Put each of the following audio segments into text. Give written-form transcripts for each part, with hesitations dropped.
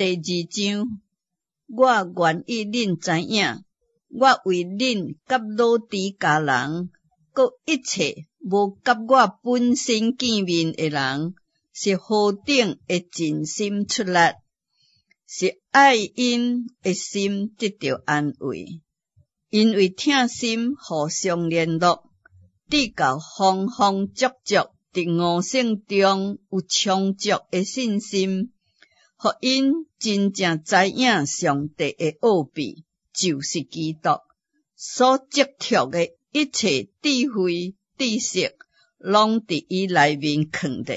第二章，我願意恁知影，我為恁佮老底嘉人，閣一切無佮我本身見面的人，是何等的盡心出力，是愛𪜶的心得著安慰，因為疼心互相聯絡，直到豐豐足足佇悟性中有充足的信心，予𪜶真正知影上帝的奧秘，就是基督所囑託的一切智慧、知識，攏佇伊內面囥著。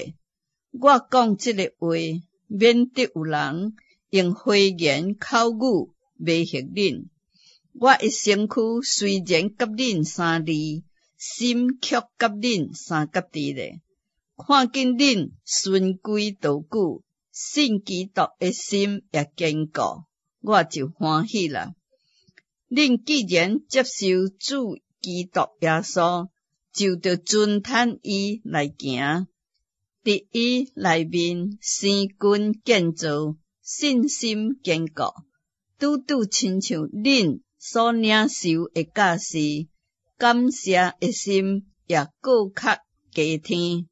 我講這个話，免得有人用花言巧語迷惑恁。我的身軀雖然佮恁相離，心卻佮恁相佮佇咧。看見恁循規蹈矩，信基督的心也堅固，我就歡喜啦。恁既然接受主基督耶穌，就著遵趁伊來行。佇伊內面生根建造，信心堅固，拄拄親像恁所領受的教示，感謝的心也閣較加添。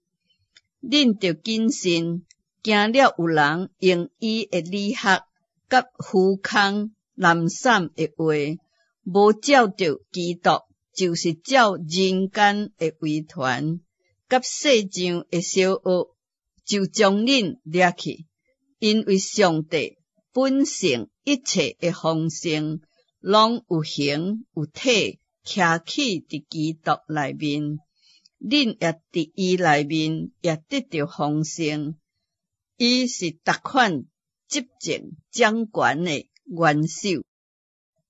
恁著謹慎，驚了有人用伊的理學佮虛空濫散的話，無照著基督，就是照人間的遺傳佮世上的小學，就將恁掠去。因為上帝本性一切的豐盛，攏有形有體，徛起佇基督內面。恁也佇伊內面也得著豐盛。伊是逐款執政掌權的元首。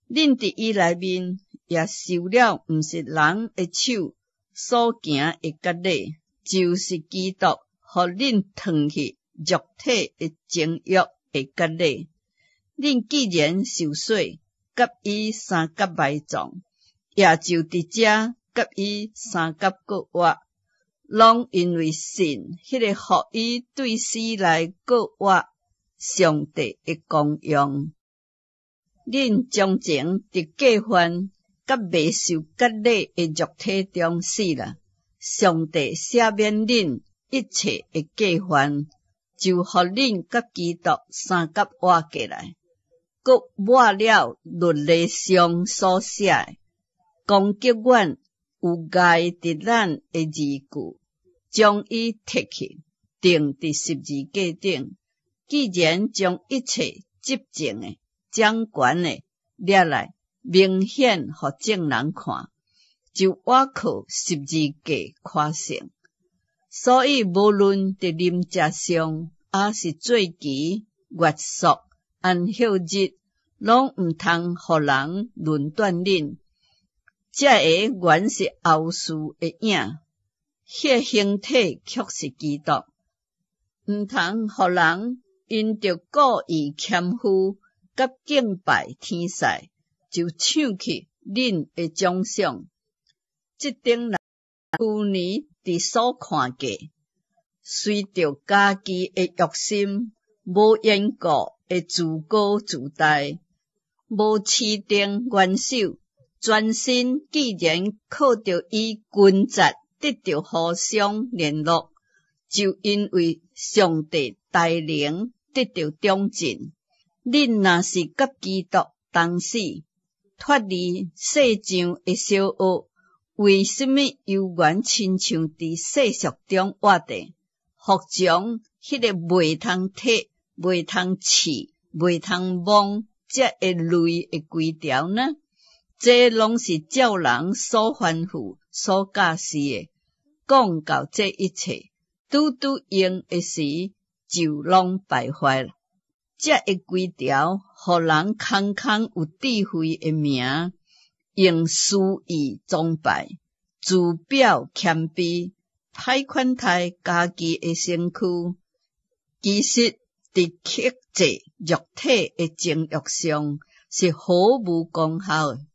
恁佇伊內面也受了毋是人的手所行的割禮，就是基督予恁脫去肉體的情欲的割禮。恁既然受洗，佮伊相佮埋葬，也就佇遮佮伊相佮復活，攏因為信彼个予伊對死內復活上帝的功用。恁從前佇過犯佮未受割禮的肉體中死啦，上帝赦免恁一切的過犯，就予恁佮基督相佮活過來，閣抹了律例上所寫的，攻擊阮有礙佇咱的字據，將伊剔去，釘佇十字架頂。既然將一切執政的、掌權的掠來，明顯予眾人看，就倚靠十字架誇勝。所以無論佇啉食上，抑是節期、月朔、安息日，攏毋通予人論斷恁。這个原是後事的影，彼个形體卻是基督。毋通予人因著故意謙虛佮敬拜天使，就搶去恁的獎賞。這等人舊年佇所看過，隨著家己的欲心，無緣故的自高自大，無持定元首，全身既然靠著伊筋節得著互相聯絡，就因為上帝大能得著長進。恁若是佮基督同死，脫離世上的小惡，為什麼猶原親像佇世俗中活著，服從彼个袂通提、袂通試、袂通摸這一類的規條呢？這攏是照人所吩咐、所教示的。講到這一切，拄拄用的時，就攏敗壞了。這个規條，予人空空有智慧的名，用私意裝敗，自表謙卑，歹款待家己的身軀。其實，佇克制肉體的情欲上，是毫無功效的。